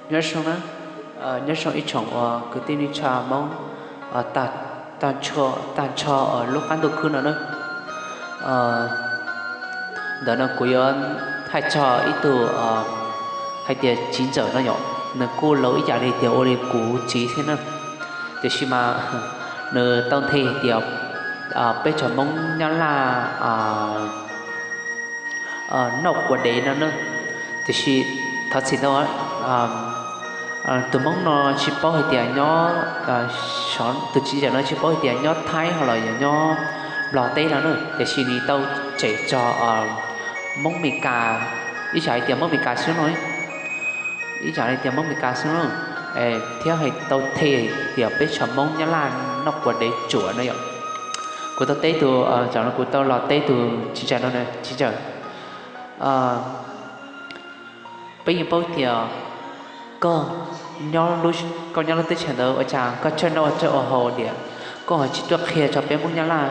Nyob zoo na, nyob zoo ib tsoom uas kwv tij neej tsa Hmoob tag nrho lub qab ntuj khwb no na. Ntawm no kuv yuav thaij txog ib tug hais tias txiv ntxawm no yom, nws kuj laus ib yam li tias ua li kuv txiv thiab na. Tiam sis mas nws tau nthe tias peb tsoom Hmoob Nyab Laj noj quav dev no na. Tiam sis thov txim ntau, tus Hmoob no tsis paub hais tias nyob, tus txiv ntxawm no tsis paub hais tias nyob Thaib ho los yog nyob Nplog teb no na, tiam sis nws tau tsem txog Hmoob Mes Kas, ib yam hais tias Hmoob Mes Kas xwb no, ib yam li tias Hmoob Mes Kas xwb no, thiab hais tau nthe tias peb tsoom Hmoob Nyab Laj noj quav dev tsuam no yom. Kuv tau teb tus, kuv tau los teb tus txiv ntxawm no, txiv ntxawm, peb yeej paub tias koj, koj nyob lub teb chaws ntawd ua cas koj txawj noj txawj ua haus tias koj ho tsis tuaj qhia rau peb Hmoob Nyab Laj,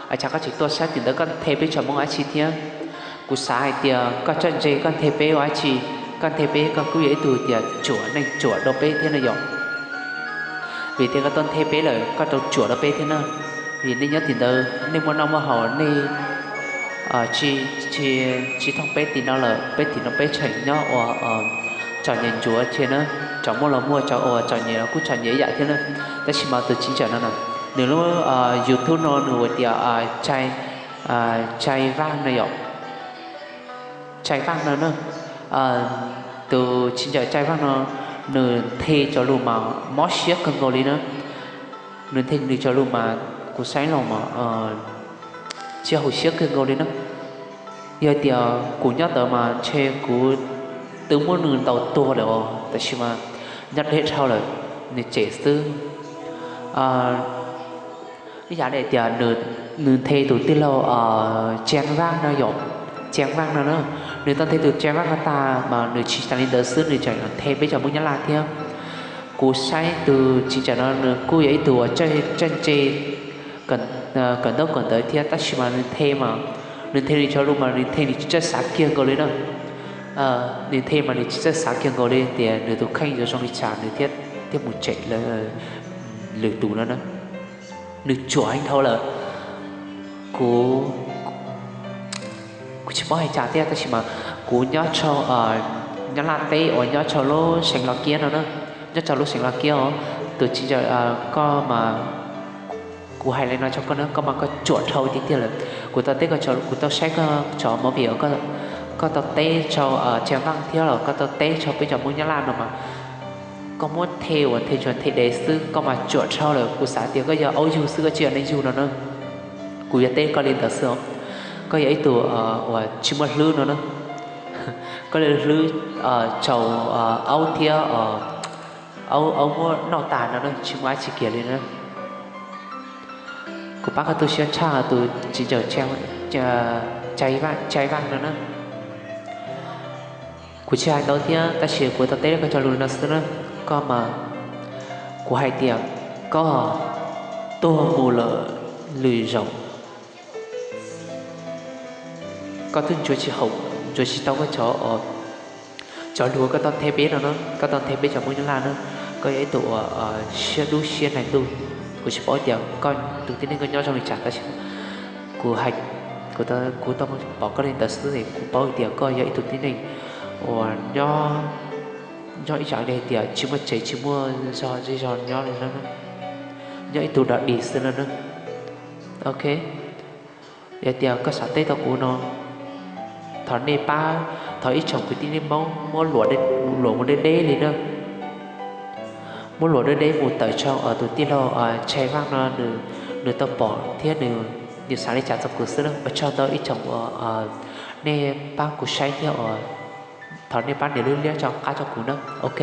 ua cas koj tsis tuaj saib tim ntawd koj nthe peb tsoom Hmoob dab tsi thiab? Kuv xav hais tias koj txawj ntse koj nthe peb ua dab tsi, koj nthe peb koj kuj yog ib tug tias tsuam neej tsuam rau peb thiab no yom. Vim tias koj tuaj nthe peb lawm koj tau tsuam rau peb thiab na. Vim nej nyob tim ntawd nej muaj noj muaj haus nej tsis thooj peb tim no lawm, peb tim no peb tseem nyob ua txom nyem ntsuav thiab na, txom muaj los muaj, txom ua txom nyem los kuj txom nyem ib yam thiab na. Tab sis mas tus txiv ntxawm no na, nws lub YouTube no nws hu tias Txais Vaj no yom. Txais Vaj no na, tus txiv ntxawm Txais Vaj no, nws nthe cov lus mas mob siab kawg nkaus li na. Nws nthe nws cov lus mas kuv saib los mas tsis haum siab kawg nkaus li na. Yog tias kuv nyob ntawd mas ntshe kuv twb muab nws ntaus tuag lawm os, tab sis mas nyob deb dhau lawm, nws tsem xwb. Ib yam li tias nws nthe tus tij laug Txais Vaj no yom, Txais Vaj no na, nws tau nthe tus Txais Vaj no tag mas nws tsis tas li ntawd xwb, nws tseem nthe peb cov Hmoob Nyab Laj thiab. Kuv saib tus txiv ntxawm no nws kuj yog ib tug uas txawj ntse, kawm ntaub kawm ntawv thiab, tab sis mas nws nthe mas, nws nthe nws cov lus mas nws nthe nws tsis txawj xav kiag nkaus li na. Nws nthe mas nws tsis txawj xav kiag nkaus li tias nws tus kheej yuav zoo li cas nws thiaj mus tsem lwm tus no na. Nws tsuam heev dhau lawm. Kuv, kuv tsis paub hais cas thiab, tab sis mas kuv nyob rau Nyab Laj teb uas nyob rau lub Xeev Los Kiab no na, nyob rau lub Xeev Los Kiab os. Tus txiv ntxawm, koj mas, kuv hais li no rau koj na, koj mas koj tsuam dhau tiag tiag lawm. Kuv tau teb koj, kuv tau saib koj cov movie, koj tau teb rau Txais Vaj thiab los koj tau teb rau peb cov Hmoob Nyab Laj no mas koj muab nthe uas nthe tsuas nthe dev xwb, koj mas tsuam dhau lawm. Kuv xav tias koj yog aub yug xwb, koj tsis yog neeg yug no na. Kuv yuav teb koj li ntawd xwb os. Koj yog ib tug uas tsis muaj hlwb no na. Koj li hlwb tsaus, aub thiab, aub muab noj tas no na, tsis muaj dab tsi kiag li na. Kuv pab koj tu siab tshaj tus txiv ntxawm Txais Vaj no na. Kuv tsis hais ntau thiab, tab sis kuv tau teb koj cov lus no xwb na. Koj mas, kuv hais tias koj tuag mus lawm lwm zaus, koj twb ntsuav tsis haum, ntsuav tsis tau koj cov, cov lus koj tau nthe peb no na, koj tau nthe peb cov Hmoob Nyab Laj na. Koj yog ib tug uas siab dub siab nais ntuj. Kuv tsis paub tias koj tus tib neeg koj nyob zoo li cas, tab sis kuv, kuv tau pom koj li ntawd xwb es kuv paub tias koj yog ib tug tib neeg uas nyob, nyob ib yam li hais tias tsis muaj tsev tsis muaj zej zog nyob li na, nyob ib tug dog dig xwb no na. Ok, yog tias koj xav teb tau kuv no, thov nej pab, thov ib tsoom kwv tij neej Hmoob muab luam mus deb deb li na. Muab luam deb deb mus tawm rau tus tij laug Txais Vaj no, nws tau pom thiab nws xav li cas txog kuv xwb na. Ua tsaug ntau ib tsoom uas nej pab kuv saib thiab uas thov nej pab nias lub liab rau qab rau kuv na. Ok.